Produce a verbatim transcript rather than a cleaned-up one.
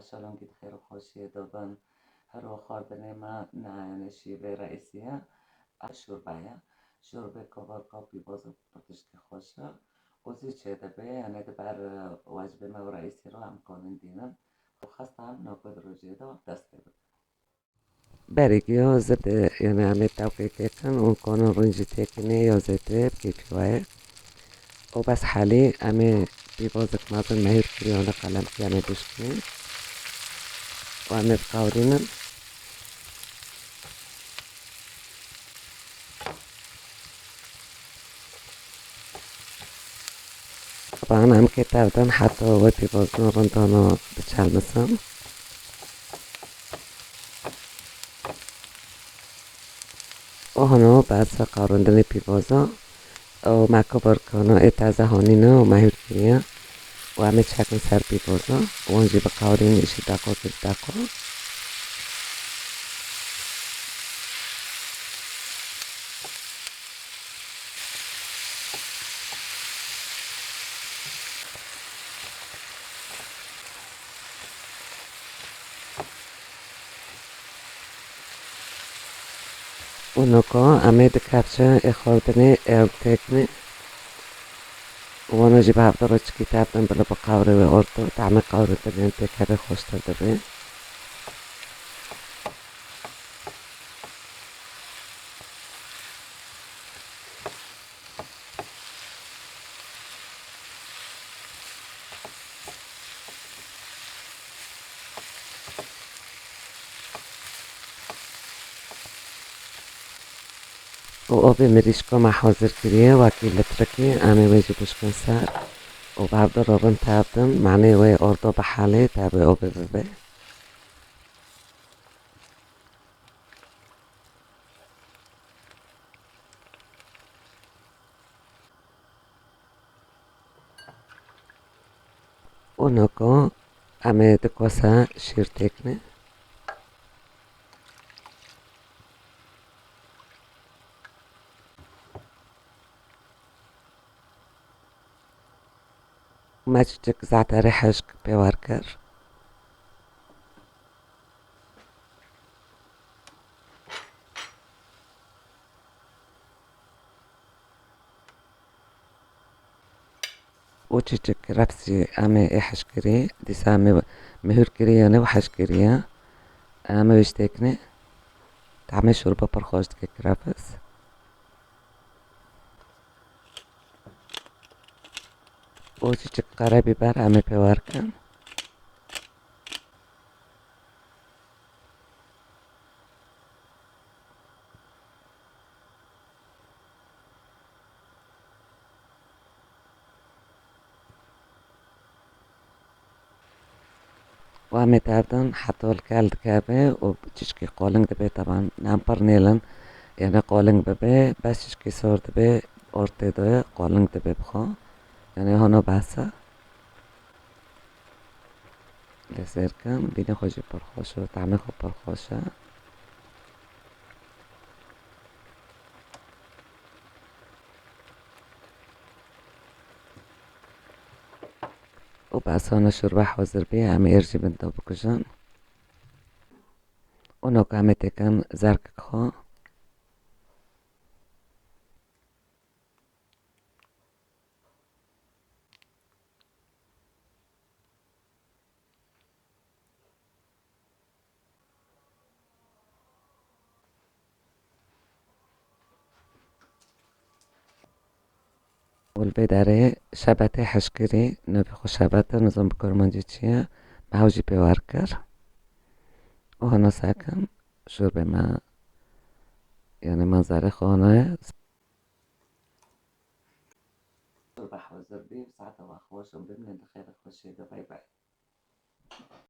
Şalongî di xêr û xweşiyê de bin. Her xwarinê me ne, yanî şîvê reîsî ye. Ev şorbe ye. Şorbê kovarka û pîvazê pir tiştê xweş e. Û zî çêdibe, yanî di ber, e, wecbê me û reîsî re em kanin dînin. Xwesta em navbet rojê de dest pê bikin. Berê giyo zirde, yanî em ê tewqê têkin û konin rincî têkinê ya zêde bi kêfî we ye. Û bes helî em ê pîvazek mezin mehîr kirî, yanî qelemkî em ê bişkînin û em ê biqewirînin. Taban em kê tev din heta wê pîvazin rindana biçelmisin. Û hino bes qewirindinê pîvaza û me kovarkana ê teze hanîne û mehûr kiriye û em ê çekin ser pîvaza û wan jî biqewirînin îşî deqokê bi deqo. Û noko em ê di kevçe ê xwarinê ê têkinê. Û wana jî bi hevdû re çikî tev din bila bi qewrê wê orto, tehmê qewrê te bên têkeve xweştir dibe. Û obê mirîşka me hazir kiriye, wekî litrekî, em ê wê jî bişkin ser. Û bi hevdû re rind tev din, manê wê ordo bihelê, tevê obê bibe. Û noko em ê di kosa şîr têkinê. Me çiçik ze'terê hişk pê war kir. Û çiçik kirefs jî em ê hişk kirî, dîsa em ê mihûr kirî, yanî û hişk kiriye. Em ê wê jî têkinê. Tehmê şorba pir xweş dike kirefs. Û çiçik qerebîber em ê pê war kin. Û em ê tev din heta li kel dikeve û çiçkî qoling dibe, teban nem pir nêlin, yanî qoling bibe, bes çiçkî sor dibe, ortê de qoling dibe bi xwe. Yanî hano behsa. Lê sêr kin, bînê xwe jî pir xweş e, tehmê xwe pir xweş e. Û bes hano şorbe hazir bî, em ê êr jî bin de bikujin. Û noka em ê têkin zerkik xwe. Û li vê derê şebetê hişkirî, navê xwe şebet e, nizam bi kurmancî çi ye, me hew jî pê war kir. Û hana sekin şorbê me, yanî manzarê xwe hana ye. Şorbe hazir bî, saeta we xweş û bimînin di xêr û xweşiyê de. Bay bay.